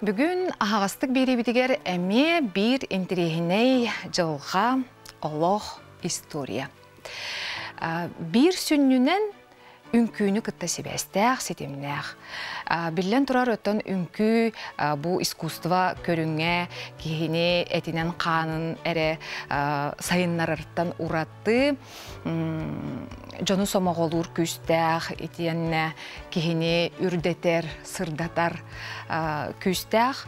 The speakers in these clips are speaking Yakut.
Бүгүн аһаҕастык биэриибитигэр эмиэ биир интэриэһинэй дьылҕа, олох, история. Биир сүнньүнэн үҥкүүнү кытта сибээстээх, ситимнээх. Биллэн турар, оттон үҥкүү бу искусство көрүҥэ киһини этинэн хаанын эрэ сайыннарарыттан ураты дьону сомоҕолуур күүстээх, итиэннэ киһини үрдэтэр, сырдатар күүстээх.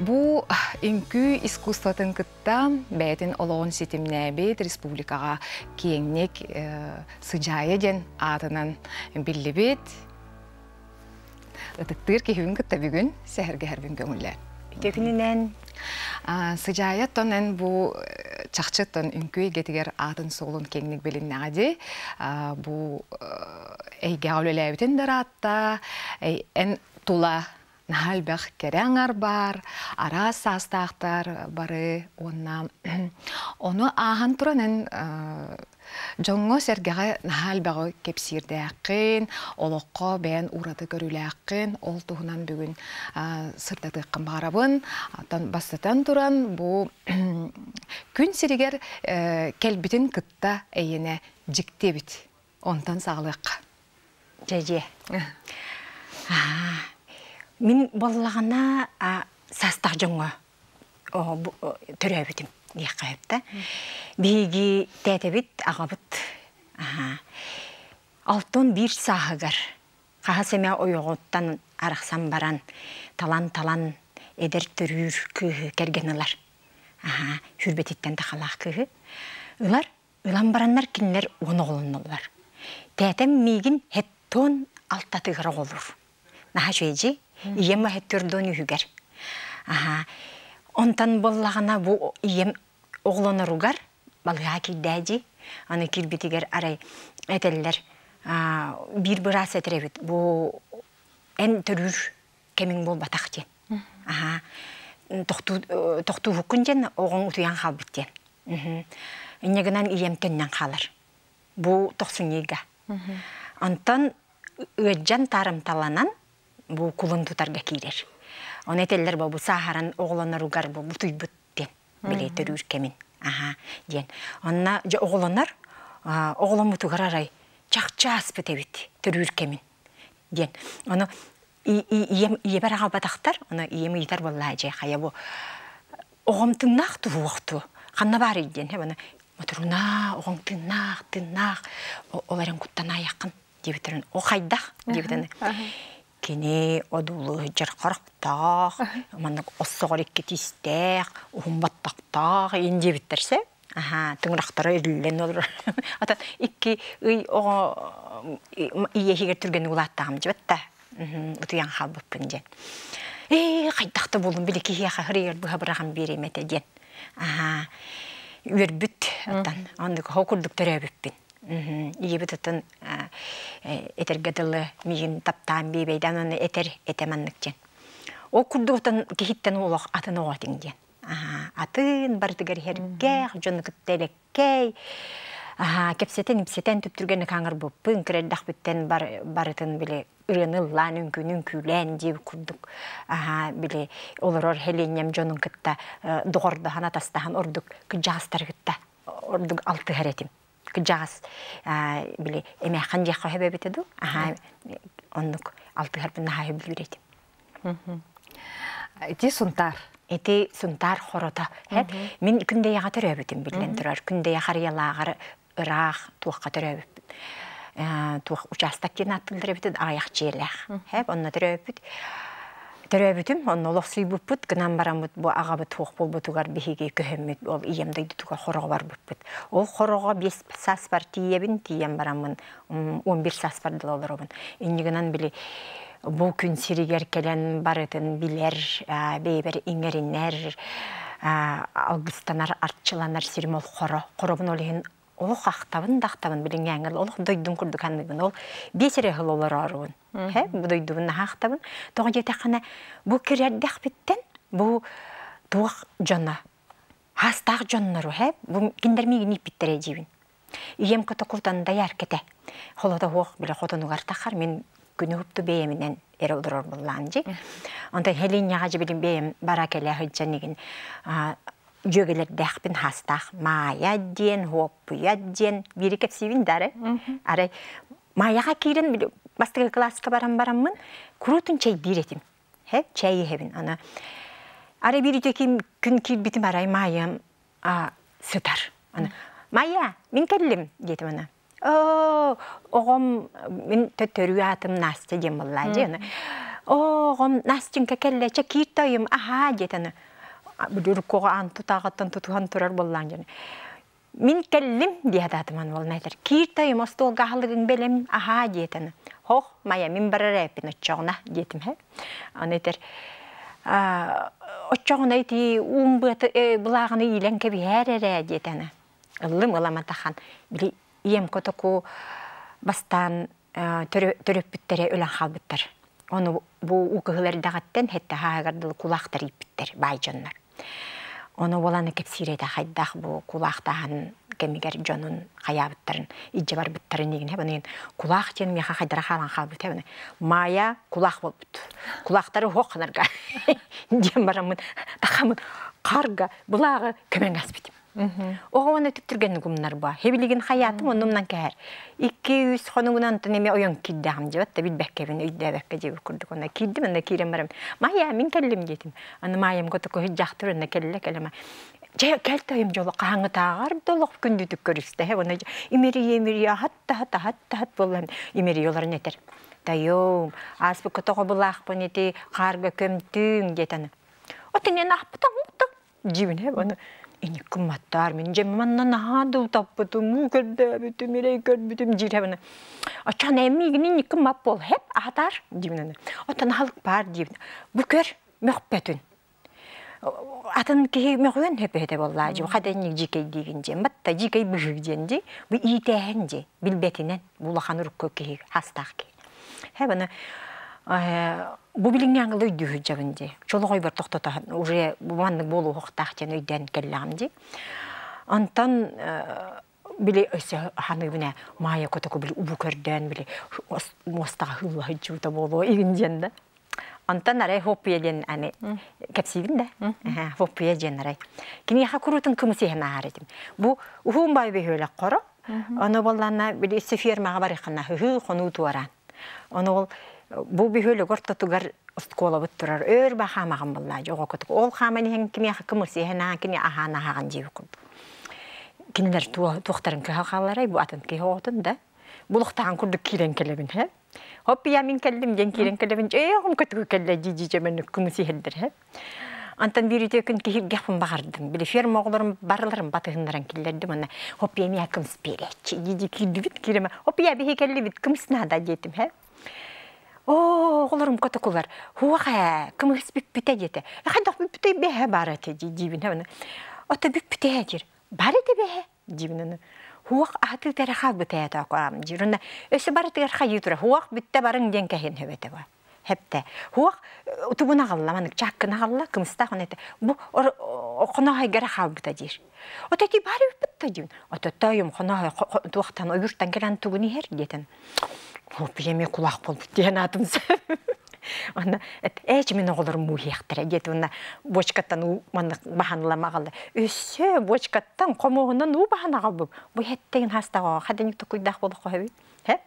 Бу үҥкүү искусствотын кытта бэйэтин олоҕун ситимнээбит республикаҕа киэҥник Сыдьаайа диэн аатынан биллибит ытыктыыр киһибин кытта бүгүн сэһэргэһэрбин көҥүллээн. Үтүө күнүнэн. Сыдьаайа оттон эн бу чахчы оттон үҥкүү эйгэтигэр аатын-суолун киэҥник билиннэҕэ дии. Бу эйгэҕэ үлэлээбитин да ыраатта, эн тула наһаа элбэх кэрэ аҥар баар, араас саастаахтар бары уонна ону ааһан туран эн дьоҥҥо-сэргэҕэ наһаа элбэҕи кэпсиирдээххин, олоххо бэйэн ураты көрүүлээххин, ол туһунан бүгүн сырдатыаххын баҕарабын. Оттон бастатан туран бу күн сиригэр кэлбитин кытта эйиэнэ дьикти эбит. Онтон саҕалыахха. Дьэ, Мин буоллаҕына саастаах дьоҥҥо төрөөбүтүм диэххэ сөп да. Биһиги тээтэбит, аҕабыт 61 сааһыгар хаһыс эмэ ойоҕуттан арахсан баран талан-талан эдэр төрүүр кыыһы кэргэн ылар. Сүүрбэтиттэн тахалаах кыыһы ылар. Ылан бараннар кинилэр уон оҕолонноллор. Тээтэм миигин хеттон алтатыгар оҕолуур. Наһаа үчүгэй Ийэм хеттөрдон үһүгэр. Аха. Онтон буоллаҕына бу ийэм оҕолоноругар балыыһа киирдээдьи. Аны киирбитигэр арай этэллэр биир быраас этэр эбит бу эн төрүүр кэмиҥ буолбатах диэн. Аха. Тохтууһуккун диэн оҕоҥ утуйан хаалбыт диэн. Инньэ гынан ийэм төннөн хаалар. Бу тохсунньуйга. Онтон ыаддьан таарымталанан бу кулун тутарга киирэр. Ону этэллэр бу сааһаран оҕолоноругар бу бутуйбут диэн били төрүүр кэмин. Аха диэн. Онно дьэ оҕолонор оҕоломмутугар арай чахчы ааспыт эбит төрүүр кэмин диэн. Ону ийэм ийэбэр аҕалбатахтар, ону ийэм ыйытар буоллаа дьэ хайа бу оҕом тыыннаах туһуохту ханна баарый диэн аны мотурунаа оҕоҥ тыыннаах тыыннаах ол эрэн куттанаайаххын диэбиттэрин о хайдах диэбитин кини одуулуу сылдьар харахтаах маннык оссоҕор икки тиистээх уһун баттахтаах иин диэбиттэр сэ аха тыҥырахтара ириллэн олорор ата икки ый оҕо ийэ иһигэр түргэнник улааттаҕым дьибэт да утуйан хаалбыппын диэн ээ хайдах да буоллун били киһиэхэ хырыйар быһа быраҕан биэриэм этэ диэн аһаа үөрбүт оттон оннук хоо курдук төрөөбүппүн ийэбит оттон этэргэ дылы миигин таптаан биэбэйдээн уонна этэр этэ маннык диэн ол курдук оттон киһиттэн олох атын оҕо этиҥ диэн атын барытыгар иһэргээх дьону кытта элэккэй кэпсэтэн-ипсэтэн түптүргэнник хаҥырбыппын кыра эрдэхпиттэн барытын били ырыаны ыллаан үҥкүүнү үҥкүүлээн диэбит курдук били олорор хэлиэнньэм дьонун кытта доҕордоһон атастаһан ордук кырдьаҕастары кытта ордук алтыһар этим кырдьаҕас били эмээххин диэххэ сөп эбитэ дуу оннук алтыһарбын наһаа сөбүлүүр этим Ити Сунтаар. Ити Сунтаар хорото. Мин Күндэйэҕэ төрөөбүтүм биллэн турар. Күндэйэ Харыйалааҕар ыраах туохха төрөөбүппүт. Туох учаастак диэн ааттыыллар эбит аҕыйах дьиэлээх. Онно төрөөбүппүт. Төрөөбүтүм, онно олохсуйбуппут, гынан бараммыт бу аҕабыт туох буолбутугар биһиги көһөммүт, ол ийэм дойдутугар хороҕо барбыппыт. Ол хороҕо 5 сааспар тиийэбин, тиийэн бараммын 11 сааспар дылы олоробун. Инньэ гынан били бу күн сиригэр кэлэн барытын билэр, бэйэбэр иҥэринэр, алгыстанар, арчыланар сирим ол хоро. Хоробун ол иһин олох ахтабын да ахтабын билиҥҥээҥҥэ олох дойдум курдук анныгын ол биэс эрэ сыл олороорубун бу дойдубун наһаа ахтабын тоҕо диэтэххинэ бу кирэрдэхпиттэн бу туох дьоно хаастаах дьоннору бу кинилэр миигин ииппиттэрэ диибин Ийэм котокултан дайаар кэтэ. Холото суох бile хотонугар тахар мин күнү хупту бэйэминэн эрэ олорор буоллаҕым дии. Онтон Хелиньяҕа дьэ билин бэйэм бара кэлэ сылдьан игин дьүөгэлэрдээхпин хаастаах Маайа диэн, Хуоппуйа диэн биири кэпсиибин да арай. Арай Маайаҕа киирэн бастакы кылааска баран бараммын куруутун чэйдиир этим. Хэ, чэй иһэбин. Аны арай биир үтүө күн киирбитим арай Маайам сытар. Аны Майя, мин кэллим диэтим аны. Оо, оҕом мин төттөрүү аатым Настя диэн буоллаа дии. Аны оо, оҕом Настенька кэллэ, чэ киир тойум, аһаа диэтэ аны. Бүдүркоҕо аан тутааҕыттан тутуһан турар буоллаан дьону. Мин кэллим дии сатаатым аны буолан этэр. Киир тойум остуолга аһылыгыҥ бэлэм, аһаа диэтэ аны. Хох, Майя, мин барар эппин оччоҕуна диэтим һэ. Аны этэр оччоҕуна ити уум быата былааҕыны иилэн кэбиһээр эрэ диэтэ аны. Ыллым ыламатахан били ийэм котоку бастаан төрөппүттэрэ өлөн хаалбыттар. Ону бу уу кыһыл эрдэҕиттэн хэттэ хааһыгар дылы кулаахтар ииппиттэр баай дьоннор. Ону уоланы кэпсиир этэ хайдах бу кулаахтааһын кэмигэр дьонун хайаабыттарын, илдьэ барбыттарын игин хэбэнин кулаах диэн миэхэ хайдара хаалан хаалбыт хэбэни Маайа кулаах буолбут. Кулаахтары уһуох ханарга диэн бараммын тахамын харга былааҕы көмөн аспытым. Оҕо уонна түптүргэнник умнар буа. Хебилигин хайаатым оннумнан кэһэр. Икки-үс хонугунан онтон эмиэ ойон киирдэҕим дьиэбэт да билбэккэбин, өйдөөбөккө дьиэбит курдук онно киирдим, онно киирэн барам. Майя, мин кэллим диэтим. Аны Майям котоку дьахтар онно кэллэ кэлэма. Дьэ, кэл тойум дьоло хаһаҥҥытааҕар да олох күндүтүк көрүстэ. Уонна имэрийэ имэрийэ аһат таһат аһат таһат буоллан имэрийэ олорон этэр. Тайым, ааспыкка тоҕо былаахпын ити хаарга көмтүҥ диэтэн. Отинен ахпытам Дьиибинэ аны ини кымматтаар мин дьэ манна наһаа да утаппытым, уу көрдөөбүтүм, ирэй көрбүтүм диир аны. Оччоҕуна эмиигин инник кыммат буол хэп аһатаар диибин аны. Оттон аһылык баар диибин. Бу көр мөхпөтүн. Атын киһи мөҕүөн сөп этэ буоллаа дьиэ хата инник дьиикэйдиигин диэн батта дьиикэй быһыы диэн дии бу иитээһин дии билбэтинэн бу улахан урукку киһи хастаах киһи. Хэп аны Бу билиҥҥи ангылы өйдүү сылдьабын дии. Чолоҕойбор тохтото уже бу маннык буолуохтаах диэн өйдөөн кэллэҕим дии. Онтон били өссө ханыыбын ээ Маайа котоку били убу көрдөөн били муостаҕа ыһылла сылдьыбыта буолуо игин диэн да. Онтон арай хоппуйа диэн аны кэпсиибин да. Хоппуйа диэн арай. Киниэхэ куруутун кымыс иһэн ааһар этим. Бу уһуун бай бөһүөлэк хоро. Ону буоллаана били өссө фермаҕа барыаххына ыһыы хонуу туораан. Ону ол бу бөһүөлэк ортотугар оскуолабыт турар өөр ба хаамаҕын буллаа оҕо кутук ол хааман иһэн кимиэхэ кымыс иһэн аһаан кини аһаан аһаҕан дьиэбит курдук кинилэр туохтарын кыһа хаалларай бу атын киһи оҕотун да булуктаан курдук киирэн кэлэбин һэ хоп я мин кэллим диэн киирэн кэлэбин ээ оҕом көтүгү кэллэ дии дии дьэмэн кымыс иһэллэр һэ Антон биир үтүө күн киһиргэхпин баҕардым. Били ферма оҕолорум барыларын батыһыннаран киллэрдим уонна хоппуйа миэхэ кымыс биэрээччи дии киирдибит киирэмэ хоппуйа биһи кэллибит кымыс наада диэтим һэ. Оо, оҕолорум котокулар, хуох ээ, кымыс бүппүтэ диэтэ. Хайдах бүппүтэй бэһэ баар этэ дии диибин һэ. Ото бүппүтэ диир. Бар этэ бэһэ диибин аны. Хуох аһатыыта эрэ хаалбыта ээ тоокоам диир. Уонна өссө барытыгар хайыы тура хуох бүттэ барыҥ диэн кэһин хөбөтө ба. Хепте. Хуох утугун аҕалла манык чааккын аҕалла кымыстаах он этэ. Бу хонооһойгара хаалбыта диир. Ото ити баар ыппытта диин. Ото тойум хонооһой туохтан ойууртан кэлэн тугун иһэр диэтин. Хоппуйа кулаах буолбут диэн аатым Онно ээчи мин оҕолорум мууһиэхтэрэ диэт уонна бочкаттан уу маннык баһан аҕалла. Өссө бочкаттан хомуоһунан уу баһан аҕалбып. Бу хэттэгин хастаҕа хадыник токуйдаах буолуох хоһөбүт. Хэ?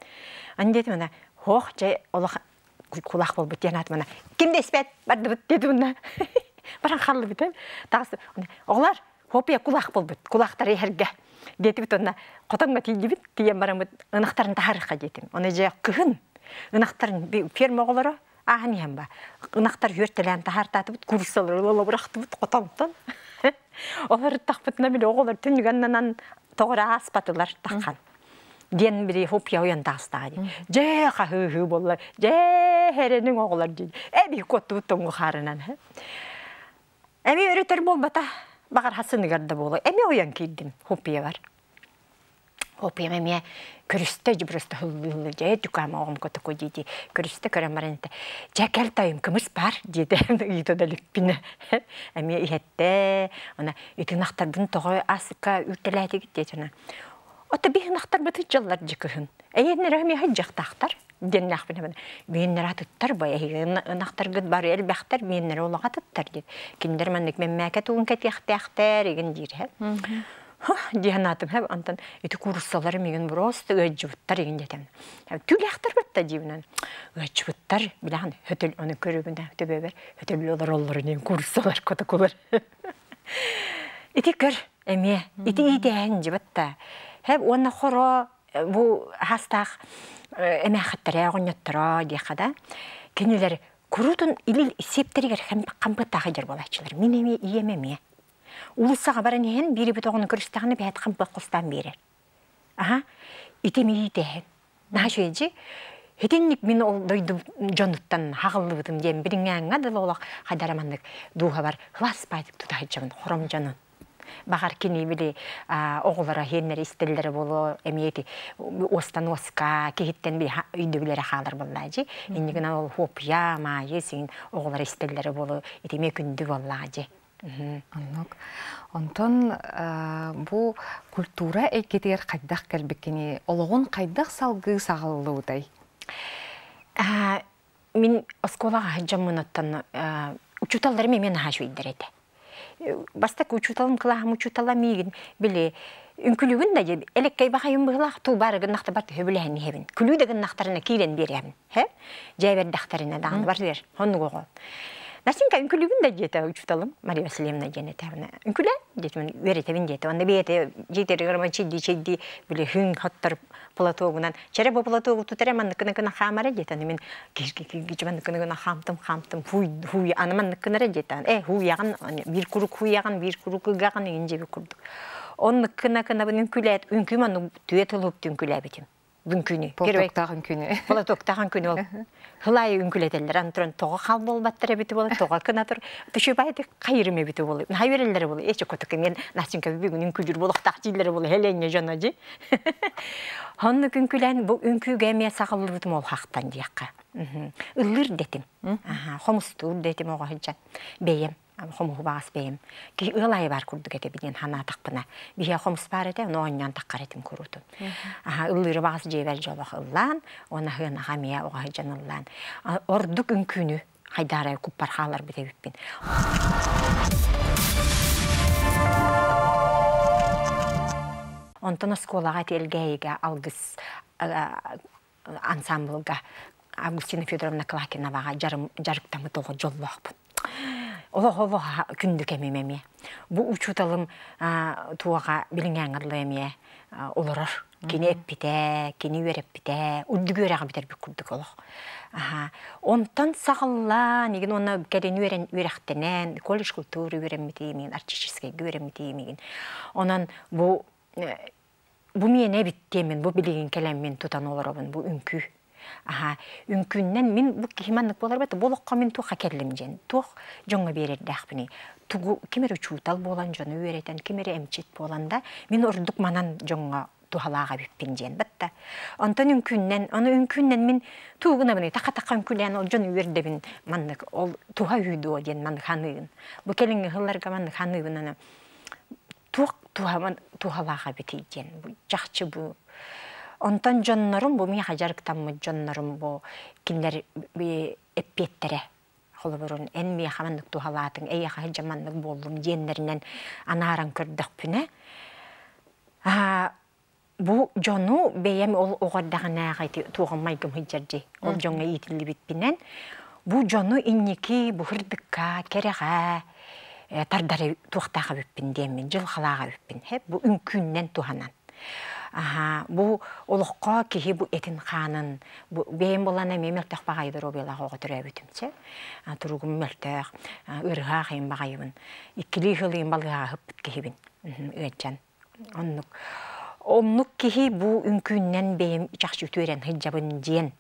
Ан диэтим ана хоох дьэ олох кулаах буолбут диэн аатым ана ким да испэт бардыбыт диэтим уна баран халлыбыт таҕыс оҕолор хопуйа кулаах буолбут кулаахтары иһэргэ диэтибит уонна хотоҥҥо тиийдибит тиийэн бараммыт ынахтарын таһаарыахха диэтим ону дьэ кыһын ынахтарын ферма оҕолоро ааһан иһэн ба ынахтар үөртэлээн таһаартаатыбыт курсалары ыла бырахтыбыт хотонтон олор тахпытына били оҕолор түннүгэннанан тоҕо эрэ ааспатылар таххан диэн били хоппуйа уйан таастаҕа дии дьэ хаһыыһыы буолла дьэ эрэниҥ оҕолор дии эби куоттубут тоҥу хаарынан Эми өрүтэр буолбата, баҕар хасыныгар да буолуо. Эми ойон киирдим хоппуйабар. Хоппуйам эмиэ көрүстэ дьыбырыста һыллыы-һыллыы дьэ дьукаама оҕом котоку дии-дии көрүстэ көрөн баран этэ дьэ кэл тайым кымыс баар диэтэ ыйыта да иликпинэ эмиэ иһэттэ ана итин ахтарбын тоҕо аска үүртэлээтигит диэтэ. Ото биһин ахтар быты дьаллар дьыкыһын. Эйэннэр эми хajjахтаахтар диэннээхпин биһиннэр атыттар бай ынахтаргыт бары элбэхтэр биһиннэр олох атыттар диэн. Кинилэр маннык мэммээкэ тугун кэтиэхтээхтэр игин диир. Диэн атым хэп антан ити курсалары мигин просто ыаджыбыттар игин детем. Түлэхтэр батта диибинэн. Ыаджыбыттар билахан хөтөл оны көрөбүн төбөбөр хөтөл олор оллорун курсалар котокулар. Ити көр эмиэ ити иитээһин дьыбатта. Хэп уонна хоро бу хастаах эмээхаттара оҕонньотторо диэхэ да кинилэр курутун илил сиэптэригэр хампыттаах дьар буолааччылар. Мин эмиэ ийэм эмиэ. Улуссаҕа баран иһэн биири бөтөҕүнү көрүстэҕинэ бэйэт хампыах хостаан биэрэр. Аха ити иитээһин. Наһаа үчүгэйдьи. Итинник мин ол дойду дьонуттан хаҕыллыбытым диэн билиҥҥээҥҥэ дылы олох хайдара маннык дууһабар кылаас баайдык тута сылдьабын хором дьонун. Баҕар кини били оҕолоро иһиэннэри истэллэрэ буолуо эмиэ ити уостан уоска киһиттэн били өйдөбүл эрэ хаалар буоллаа дьи. Иннигинэн ол хуопуйа, маайы син оҕолоро истэллэрэ буолуо ити эмиэ күндү буоллаа дьи. Оннук. Онтон бу культура эйгэтигэр хайдах кэлбиккиний? Олоҕун хайдах салгыы саҕаллыбытай? Мин оскуолаҕа сылдьаммын учууталларым эмиэ наһаа үчүгэйдэр этэ. Бастакы учууталым кылааһым учуутала миигин били үҥкүлүгүн да диэн элеккэй бахайым быһылаах туу баары гыннахта бар төһө иһэбин. Күлүү да гыннахтарына киирэн биэрэбин. Хэ? Дьээбэрдэхтэринэ даҕаны бар бер. Оннук оҕо. Настенька үҥкүлүгүн да диэтэ учууталым Мария Васильевна диэн этэ. Үҥкүлэ диэтим үөрэтэбин диэтэ. Онно бэйэтэ дьиэтэригэр чэйдии чэйдии били хүҥ хоттор платогунан чэрэ бу платогу тутара манныккына гына хаамара диэтэ. Мин кирги манныккына гына хаамтым хаамтым хуй хуй аны манныккынара диэтэ. Э хуйаҕын биир курук хуйаҕын биир курук ыгаҕын игин дьиби курдук. Оннуккына кынабын үҥкүлээт үҥкүү маннык түө тылып үҥкүлээбитим. Үҥкүүнү. Платоктаах үҥкүүнү. Платоктаах үҥкүүнү ол. Хылай үҥкүлэтэллэр антыран тоҕо хал буолбаттар эбити буола тоҕо кынатыр түшүбайды хайырым эбити буола хайыреллere буола эче котук мен Настенька бүгүн үҥкүлүр болохтаах дииллere буола хеленне жона жи. Хонну күнкүлэн бу үҥкүүгэ эмиэ саҕаллыбытым ол хахтан диэххэ. Ыллыр детим. Хомустуур детим оҕо сылдьан бэйэм хомуһу баас бэйэм. Киһи ыал айы бар курдук этэ бидиэн ханаатахпына. Биһиэ хомус баар этэ, ону оонньоон таххар этим куруутун. Аха ыллыыры баҕас дьиэбэр дьолох ыллаан, уонна хыанаха эмиэ оҕо сылдьан ыллаан. Ордук үҥкүүнү хайдаарай куппар хааларбыт эбиппин. Онтон оскуолаҕа Элгээйигэ Алгыс ансамблга Августина Федоровна Клакиноваҕа дьарыктаммыт оҕо дьоллоохпун. Олох олох күндү кэмим эмиэ. Бу учууталым туоҕа билиҥээҥҥэ эмиэ олорор. Кини эппитэ, кини үөрэппитэ, үрдүк үөрэҕи бүтэрбит курдук олох. Онтон саҕаллаан, игин уонна кэлин үөрэн үөрэхтэнэн, колледж культуры үөрэммитим, артистическайга үөрэммитим игин. Онон бу бу миэнэ эбит диэммин, бу билигин кэлэммин тутан олоробун, бу үҥкүү. Аха, үҥкүүннэн мин бу киһи маннык буолар бата, бу олоххо мин туохха кэллим диэн, туох дьоҥҥо биэрэрдээхпиний? Тугу ким эрэ учуутал буолан дьону үөрэтэн, ким эрэ эмчит буолан да, мин ордук манан дьоҥҥо туһалаах эбиппин диэн батта. Онтон үҥкүүннэн, ону үҥкүүннэн мин тугунабын таха-таха үҥкүүлээн ол дьону үөрдэбин маннык ол туһа үһү диэн маннык ханыыгын. Бу кэлиҥҥи сылларга маннык ханыыбын аны туох туһалаах эбитий диэн бу чахчы бу онтон дьоннорум бу миэхэ дьарыктаммыт дьоннорум бу кинилэр эппиэттэрэ холобурун эн миэхэ маннык туһалаатыҥ эйиэхэ сылдьан маннык буоллум диэннэринэн анааран көрдөхпүнэ бу дьону бэйэм ол оҕо эрдэҕинээҕи ити туоҕум майгым сылдьар дии ол дьоҥҥо иитиллибиппинэн бу дьону инники бу сырдыкка кэрэҕэ тардары туохтаах эбиппин диэммин дьылҕалаах эбиппин бу үҥкүүннэн туһанан аха бу олоххо киһи бу этин хаанын бу бэйэм буолан эмиэ мөлтөх баҕайы доруобуйалаах оҕо төрөөбүтүм чэ туругум мөлтөх ыарыһаах ийэм баҕайыбын иккилии сыл ийэм балыыһаҕа сыппыт киһибин ыалдьан Оннук. Оннук киһи бу үҥкүүннэн бэйэм чахчы үтүөрэн сылдьабын диэн,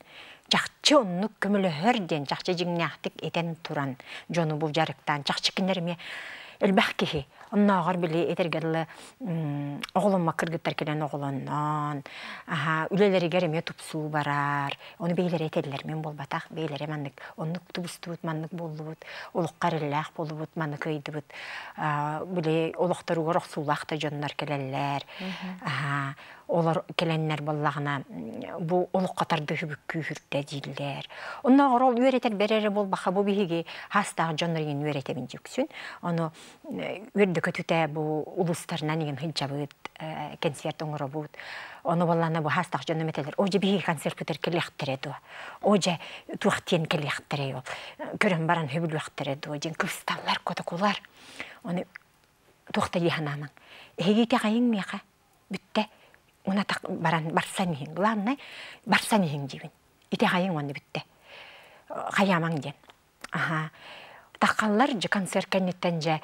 чахчы оннук көмөлөһөр диэн чахчы дьиҥнээхтик этэн туран дьону бу дьарыктаан чахчы кинилэр эмиэ. Элбэх киһи оннооҕор били этэргэ дылы оҕоломмот кыргыттар кэлэн оҕолоннон, аһа үлэлэригэр эмиэ тупсуу барар. Ону бэйэлэрэ этэллэр, мин буолбатах, бэйэлэрэ маннык оннук тубустубут, маннык буоллубут, олоххо эрэллээх буоллубут, маннык кыайдыбыт. Били олохторугар охсуулаах да дьоннор кэлэллэр. Аһа олор кэлэннэр буоллаҕына бу олоххо тардыһыбыт күүһүрдэ дииллэр. Оннооҕор ол үөрэтэр бэрэрэ буолбаха бу биһиги хаастаах дьоннор иҥин үөрэтэбин дьүксүн. Ону үөрдэ көтүтэ бу улуустарынан иҥин сылдьабыт, концерт оҥоробут. Ону буоллаҕына бу хаастаах дьонум этэлэр, о дьэ биһиги концерпытыгар кэлиэхтэрэ дуо? О дьэ туох диэн кэлиэхтэрэй ол? Көрөн баран сөбүлүөхтэрэ дуо диэн кыбысталлар, котокулар. Ону туох да дии санаамаҥ. Эһиги итэҕэйиҥ миэхэ. Бүттэ. Уна баран барсан иһиҥ. Главное, барсан иһиҥ диибин. Итэҕэйиҥ уонна бүттэ. Хайаамаҥ диэн. Аһаа. Таххаллар дьэ концерт кэнниттэн дьэ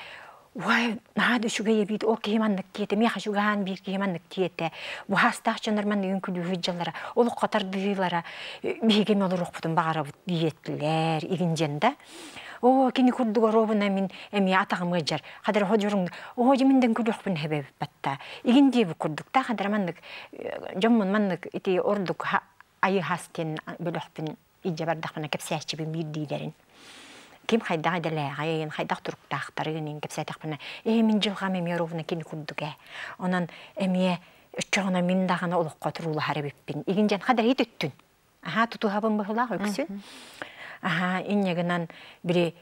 уай наһаа да үчүгэй эбит ол киһи маннык диэтэ миэхэ чугаһаан биир киһи маннык диэтэ бу хаастаах дьоннор маннык үҥкүлүүһүт дьаллара олоххо тардыһыылара биһиги эмиэ олоруохпутун баҕарабыт диэтилэр игин диэн да оо кини курдук оруобуна мин эмиэ атаҕым ыалдьар хадара ходьоруҥ оо дьэ мин да үҥкүлүөхпүн хэбэбит батта игин диэбит курдук та хадара маннык дьоммун маннык ити ордук айыһас диэн бөлөхпүн илдьэ бардахпына кэпсээччибин биирдиилэрин ким хайдах идэлээҕин, хайдах туруктаахтарын иһин кэпсээтэхпинэ, ээ мин дьылҕам эмиэ ровно кини курдук ээ. Онон эмиэ өччөҕүнэ мин даҕаны олоххо туруулаһар эбиппин. Игин дьэн хадарыйыт өттүн. Аһаа тутуһабын быһылаах үксүн. Аһаа инньэ гынан били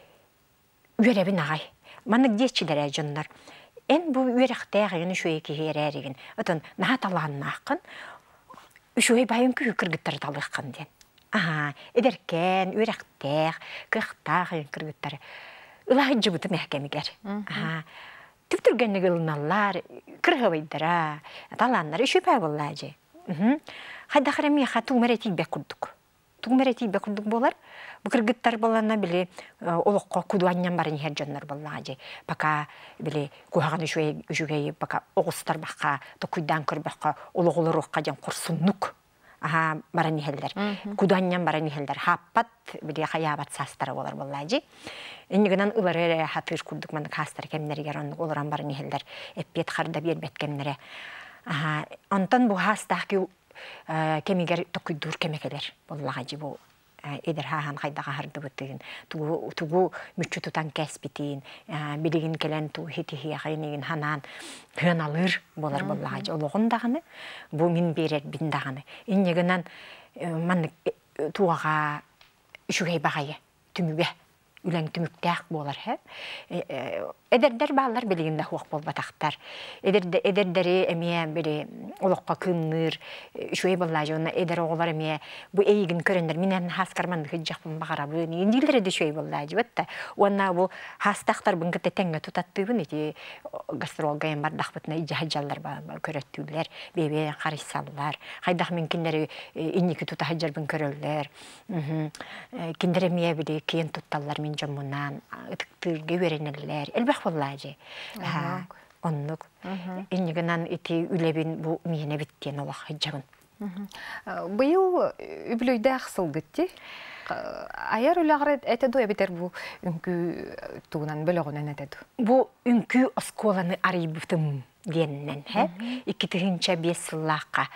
үөрэбин аҕай. Маннык диэччилэр ээ дьоннор. Эн бу үөрэхтээх игин үчүгэй киһи эрээригин. Отон наһаа талааннааххын. Үчүгэй байын күүһү кыргыттары талыаххын диэн. Аһаа, эдэркээн, үөрэхтээх, кыахтаах игин кыргыттары ылаһыдьыбытым ээ кэмигэр. Аһаа, түп-түргэнник ылыналлар, кырыһабайдара, талааннара үчүгэй буоллаа дьэ. Хайдах эрэ миэхэ тугум эрэ тиийбэт курдук. Тугум эрэ тиийбэт курдук буолар. Бу кыргыттар буолланна били олоххо куду анньан баран иһэр дьоннор буоллаҕа дьэ. Пока били куһаҕан үчүгэй үчүгэйи пока оҕустарбахха, токуйдаан көрбөххө олох олоруохха диэн хорсуннук аһаа баран иһэллэр. Куду анньан баран иһэллэр. Хааппат, били хайаабат саастара буолар буоллаа дьи. Иннигинэн ылары эрэ хатыыр курдук маннык хаастар кэмнэригэр оннук олорон баран иһэллэр. Эппиэт харда биэрбэт кэмнэрэ. Аһаа, онтон бу хаастаах кэмигэр токуйдуур кэмэ кэлэр буоллаҕа дьи бу эдэр хааһан хайдах аһардыбытын, тугу, тугу мүччү тутан кээспитин, билигин кэлэн туу хитиһиэхин игин ханаан хыаналыыр буолар буоллаҕа дьи олоҕун даҕаны, бу мин биэрэрбин даҕаны. Инньэ гынан маннык туоҕа үчүгэй баҕайы түмүгэ үлэҥ түмүктээх буолар һэ. Эдэрдэр бааллар билигин да суох буолбатахтар. Эдэрдэри эмиэ били олоххо кыымныыр үчүгэй буоллаачы уонна эдэр оҕолор эмиэ бу эйигин көрөннөр мин эн хааскар маннык ыдьахпын баҕарабын дииллэрэ да үчүгэй буоллаачы да уонна бу хаастаахтарбын кытта тэҥҥэ тутаттыыбын ити гастролга эм бардахпытына илдьэ сылдьаллар көрөттүүллэр бэйэ-бэйэ харыйсаллар хайдах мин кинилэри инники тута сылдьарбын көрөллөр Кинилэр эмиэ били киэн тутталлар мин дьоммунаан ытыктыырга үөрэнэллэр. Элбэх буоллаа дьэ. Оннук. Инньэ гынан ити үлэбин бу миэнэ эбит диэн олох сылдьабын. Быйыл үбүлүөйдээх сылгыт дии. Айар үлэҕэр этэ дуу эбэтэр бу үҥкүү тугунан бөлөҕүнэн этэ дуу? Бу үҥкүү оскуоланы арыйбытым диэнинэн һэ 2005 сыллаахха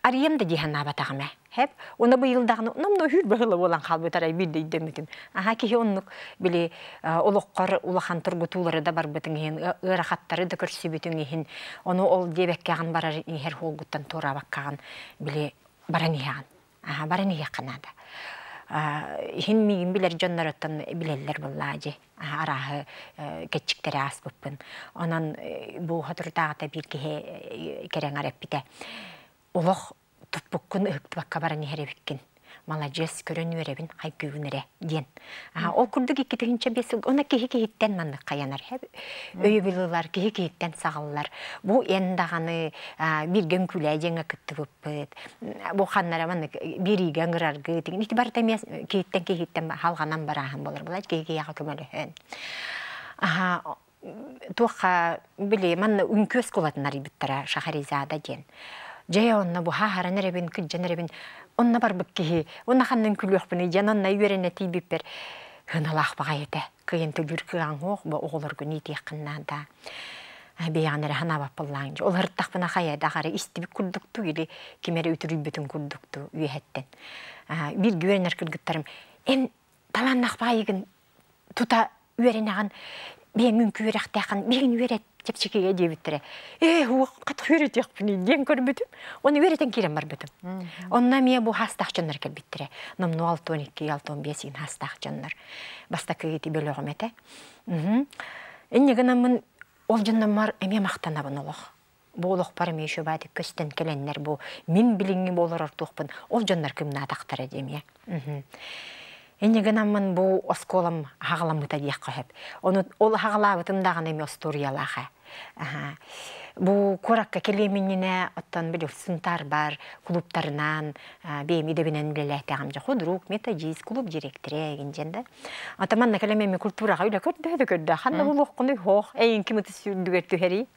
арыйам да дии санаабатаҕым ээ һэп уонна быйыл даҕаны номно үһүр быһыла буолан хаалбыт арай биирдэ өйдөммүтүм аха киһи оннук били олоххор улахан тургутуулары да барбытыҥ иһин ыарахаттары да көрсүбүтүҥ иһин ону ол диэбэккэҕин барар иһэр суолгуттан туораабаккаҕын били баран иһэҕин Аһа, баран иһиэххэ наада. Иһин миигин билэр дьонноруттан билэллэр буоллаа дьи. Арааһы кэччиктэри ааспыппын. Онон бу соторутааҕыта биир киһи кэрэҥэр эппитэ. Олох туппуккун ыһыктыбакка баран иһэр эбиккин. Маладьыас, көрөн үөрэбин, хайгыыбын эрэ диэн. Ол курдук 2005 сыл уонна киһи киһиттэн маннык хайанар. Өйөбүл ылар, киһи киһиттэн саҕыллар. Бу эн даҕаны бииргэ үҥкүүлээ диэҥҥэ кыттыбыппыт. Бу ханнара маннык биэриигэ ыҥыраргыт ити барыта эмиэ киһиттэн киһиттэн халҕанан барааһын буолар буолар киһи киһиэхэ көмөлөһөн аха туохха били манна үҥкүү оскуолатын арыйбыттара Шахаризада диэн дьэ онно бу хааран эрэбин кыдьан эрэбин онно барбыт киһи онно ханна үҥкүлүөхпүнүй диэн онно үөрэнэ тиийбиппэр. Хыналаах баҕайы этэ. Кыайан төлүүр кыаҕыҥ суох, бу оҕолоргун иитиэххин наада. Бэйэҕин эрэ санаабаппыллааҥ дьэ. Ол ырыттахпына хайа да хара истибит курдуктуу или ким эрэ үтүрүйбүтүн курдуктуу үөһэттэн. Бииргэ үөрэнэр кыргыттарым эн талааннаах баайыгын тута үөрэнэҕин бэйэҥ үҥкүү үөрэхтээххин билигин үөрэт чэпчэкигэ диэбиттэрэ. Ээ, хат үөрэтиэхпиний диэн көрбүтүм. Оны үөрэтэн киирэн барбытым. Онно эмиэ бу хаастаах дьоннор кэлбиттэрэ. Номнуо 62, 65 иин хаастаах дьоннор. Бастакы ити бөлөҕүм этэ. Инньэ гынаммын ол дьонноммор эмиэ махтанабын олох. Бу олохпор эмиэ үчүгэйдик көстөн кэлэннэр бу мин билиҥҥи буолар ортуохпун ол дьоннор кымнаатахтара диэмиэ. Инньэ гынаммын бу оскуолам аһаҕаламмыта диэххэ сөп. Ону ол аһаҕалаабытым даҕаны эмиэ остуоруйалаах ээ. Бу куоракка кэлиэм иннинэ оттон били Сунтаар бар клубтарынан бэйэм идэбинэн үлэлээтэҕим дьэ худрук, методист, клуб директорэ игин диэн да. Ата манна кэлэм эми культураҕа үлэ көрдөһө да көрдө. Ханна булуоххунуй хоох эйиҥки мыты сүүрдүгэр түһэрий.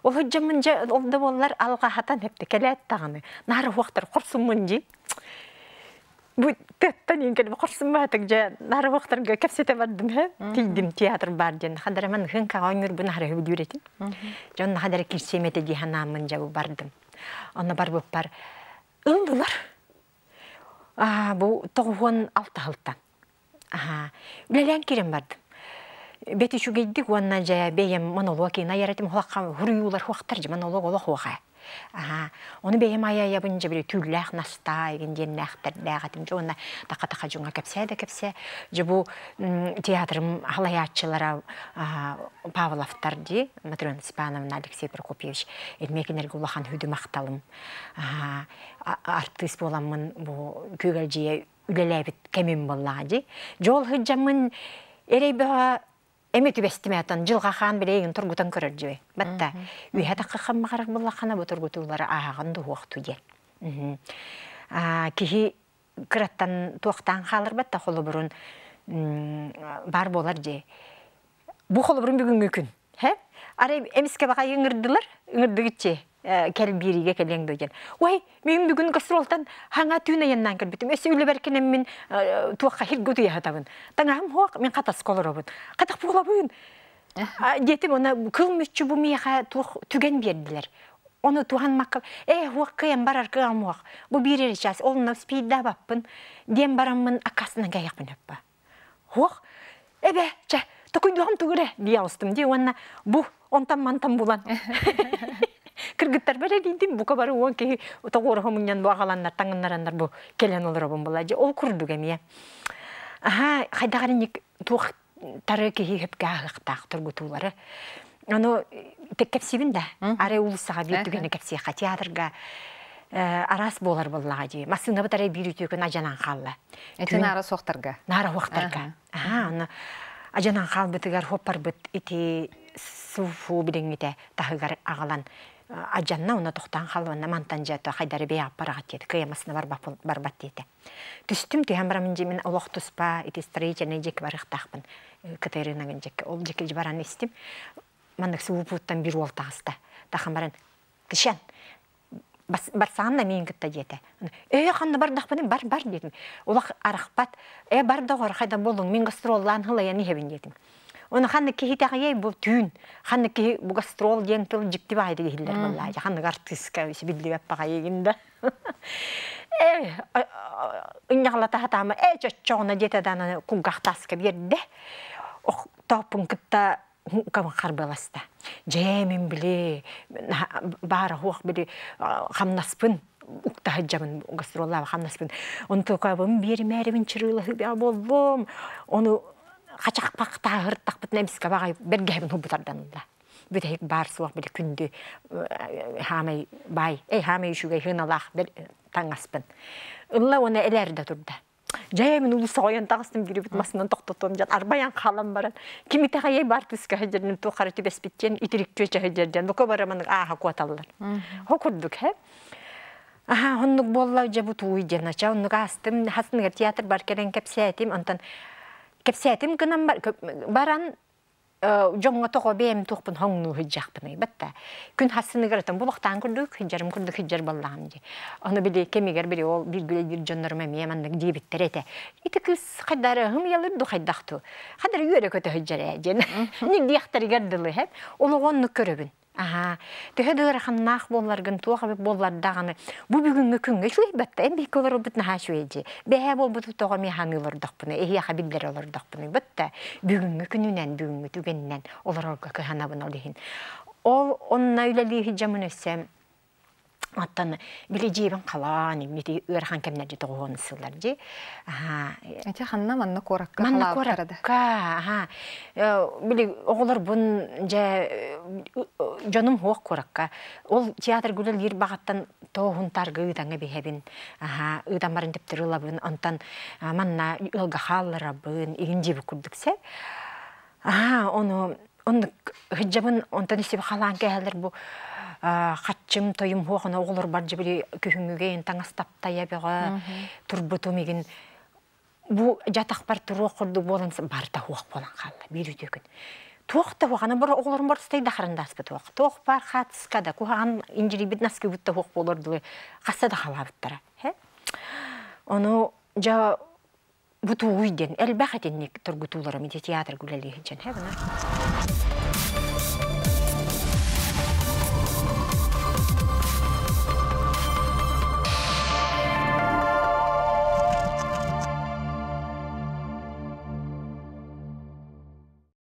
Ол сылдьаммын дьэ ол да буоллар алҕаһатан эптэ кэлээт даҕаны наара уохтар хорсуммун дии. Бу тыаттан иин кэлбэ хорсуммаатык дьэ наара уохтарга кэпсэтэ бардым һэ. Тиийдим театр бар диэн хадараман хыҥкаҕа оонньуурбун аһара сөбүлүүр этим. Дьон хадара киирсиэм этэ дии санааммын дьэ бу бардым. Онно барбыппар ыллылар. Аа бу 96 сылтан. Аһаа, үлэлээн киирэн бардым. Бэт үчүгэйдик уонна дьэ бэйэм монолог ин айар этим хуахха хуруйуулар хуахтар дьэ монолог олох хуаха. Аһаа, ону бэйэм айа-айабын дьэ били түүллээх настаа игин диэннээхтэрдээх этим дьэ уонна таха-таха дьоҥҥо кэпсээ да кэпсээ. Дьэ бу театрым халайааччылара Павловтар дии Матрена Степановна, Алексей Прокопьевич Эрмекинерге улахан хүдү махталым. Аһаа, артыыс буоламмын бу күөгэлдьийэ үлэлээбит кэмим буоллаҕа дии. Дьол сылдьаммын эрэй бөҕө эми түбэстим этон дьылҕа хаан билэйин тургутан көрөр дьүө. Батта үһэ таххаххам баҕарар буллаххына бу тургутуулары ааһаҕын дуһуохту диэн. Киһи кыраттан туохтаан хааларбат да холобурун бар буолар дии. Бу холобурун бүгүҥҥү күн. Хэ? Арай эмискэ баҕайы ыҥырдылар, ыҥырдыгыччы кэл биэриигэ кэлиэҥ дуо диэн. Ой, мин бүгүн гастролтан хаҥа түүн айаннаан кэлбитим. Өссө үлэбэр кэлэммин туохха хиргэ утуйаһатабын. Таҥаһым хуох, мин хатаска олоробун. Хатах буолабын. Диэтим, она кыл мүччү бу миэхэ туох түгэн биэрдилэр. Ону туһанмакка, ээ, хуох кыйан барар кыам хуох. Бу биир эрэ час, ол спиддаабаппын диэн бараммын аккастанан кэйэхпин өппө. Хуох, эбэ, чэ, токуйдуом тугу эрэ дии оҕустум дии уонна бу онтон-мантан булан кыргыттарбар эрийдим бука бары уон киһи тоҕуоруһа мунньан бу аҕаланнар таҥыннараннар бу кэлэн олоробун була дьэ ол курдук эмиэ аһаа хайдах эрэ туох тары киһи сөпкө ааһыахтаах тургутуулары ону кэпсиибин да арай уулуссаҕа биир түгэни кэпсиэххэ театрга араас буолар буоллаҕа дии массыынабыт арай биир үтүө күн адьанан хаалла Ити наара суохтарга. Наара суохтарга. Аха, ону адьанан хаалбытыгар хуоппарбыт ити суфу билиҥҥитэ таһыгар аҕалан адьанна уонна тохтоон хаалла мантан дьэ хайдары бэйэҕэ диэтэ кыйамасына барбат диэтэ. Түстүм түһэн барамын дьэ мин олох туспа ити строительный дьиэкки барыахтаахпын КТР-нагын дьиэкки ол дьиэкки баран истим маннык субупууттан биир уол таҕыста тахан баран тышан барсаҕын да миин кытта диэтэ. Ээ ханна бардахпыный бар бар диэтим. Улах арахпат. Ээ бар доҕор хайда буоллуҥ мин гастроллаан һылайан иһэбин диэтим. Оны ханна киһи итэҕэйэй бу түүн ханна киһи бу гастрол диэн тыл дьикти баҕайытык иһиллэр буоллаа ханнык артыыска биллибэт баҕайыгын да ээ ынньаҕалата сатаама ээ чоччоҕуна диэтэ даҕаны кулгаах тааска биэрдэ тооппун кытта харбыаласта. Дьэ, мин били баара хуох били хамнаспын укта сылдьабын гастроллаабы хамнаспын. Онтукабын биэримээрибин чырыылаһыы буоллум. Ону хачахпах тааһыртахпытына эмискэ баҕай бэргэһэбин хубутарданылла. Бүтэһик баар суох били күндү хаамай баай, эй хаамай үчүгэй хыналаах таҥаспын. Ылла уонна элээрдэ турда. Дьэ, мин улуссаҕойон таҕыстым кирибит масынан тохтотуом дьон арбайан хаалан баран ким итэҕэйэй баар кыыска сылдьарным туох хара түбэспит итирик чүөчэ сылдьар дьон бука бары маннык ааһа куоталлар. Хо курдук һэ. Аха, оннук буолла дьэ бу тууй диэн ача оннук аастым хасыныгар театр бар кэлэн кэпсээтим онтон кэпсээтим гынан баран. Дьоҥҥо тоҕо бэйэм туохпун хоҥнуу сылдьахпыный батта күн хассыныгар отон булуохтаан курдук сылдьарым курдук сылдьар буоллаҕым дии ону били кэмигэр били ол бииргэ үлэлиир дьоннорум эмиэ маннык диэбиттэр этэ ити кыыс хайдары ымыйалыр ду хайдах ту хадары үөрэ көтө сылдьар ээ диэн диэхтэригэр дылы һэп олоҕу оннук көрөбүн. Аһаа, төһө да ыараханнаах буолларгын, туох эбит буоллар даҕаны, бу бүгүҥҥү күҥҥэ үчүгэй батта, эн биһикки олорорбут наһаа үчүгэй дии. Бэһээ буолбуту тоҕо эмиэ саныы олордохпунуй, эһиэхэ биллэрэ олордохпунуй батта, бүгүҥҥү күнүнэн, бүгүҥҥү түгэнинэн олорорго кыһанабын ол иһин. Ол онно үлэлии сылдьаммын өссө Оттон били дьиэбин халаан, ити ыарахан кэмнэргэ тоҕуһуон сыллар дии. Аһаа. Ити ханна манна куоракка Манна халаабыттара да? куоракка, аһаа. Били оҕолорбун дьэ дьонум суох куоракка. Ол театрга үлэлиир баҕаттан тооһун таргы ыытаҥа биһэбин. Аһаа, ыытан баран төптөрү ылабын. Онтон манна ыалга хаалларабын, игин дьиэбит курдук сэ. Аа, ону оннук сылдьабын, онтон истиби халаан кээһэлэр бу хаччым, тойум хуохана оҕолорбар дьэ били күһүҥҥүгэ ин таҥас таптайа бөҕө турбутум игин бу дьатахпар туруох курдук буолан барыта хуох буолан хаалла биир үтүө күн. Туох да хуохана бар оҕолорум барыстай да харандааспыт хуох. Туох баар хаатыска да куһаҕан индьирийбит наскыбыт да хуох буолар дылы хасса да халаабыттара. Ону дьэ бу тугуй диэн элбэх итинник тургутууларым ити театрга үлэлии сылдьан һэ гына.